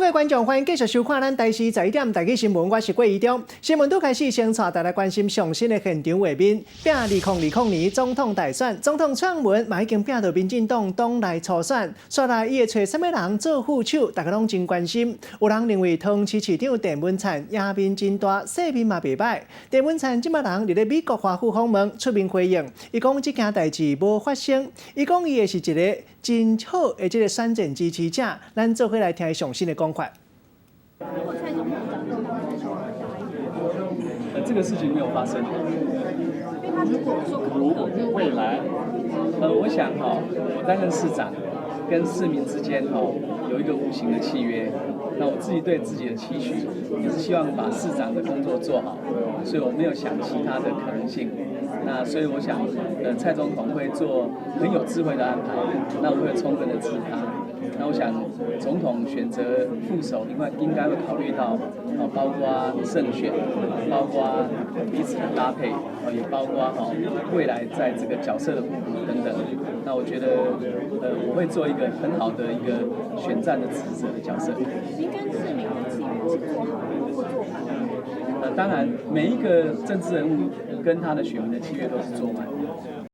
各位觀眾，歡迎繼續收看咱台視十一點台語新聞，我是郭怡中。新聞拄開始，先帶大家關心上新的現場畫面。拚2020年總統大選，總統蔡英文嘛已經拚著民進黨黨內初選，紲來伊會揣啥物人做副手，大家攏真關心。有人認為桃園市市長鄭文燦贏面真大，勢面嘛袂䆀。鄭文燦這馬人佇咧美國華府訪問，出面回應，伊講這件代誌無發生，伊講伊會是一个真好的這个選戰支持者。咱做伙來聽伊上新的講法。如果蔡總統講到這個事情沒有發生。因為他如果說如果未來，我想哈，我擔任市長，跟市民之間哈有一個無形的契約。那我自己對自己的期許，也是希望把市長的工作做好，所以我沒有想其他的可能性。那所以我想，蔡總統會做很有智慧的安排，那我會充分的支持他。那我想，總統選擇副手，應該會考慮到，啊，包括勝選，包括彼此的搭配，啊，也包括哈未來在這個角色的互補等等。那我覺得，我會做一個很好的一個選戰的支持者的角色。您跟市民的契約是做好或做滿？當然，每一個政治人物跟他的選民的契約都是做滿。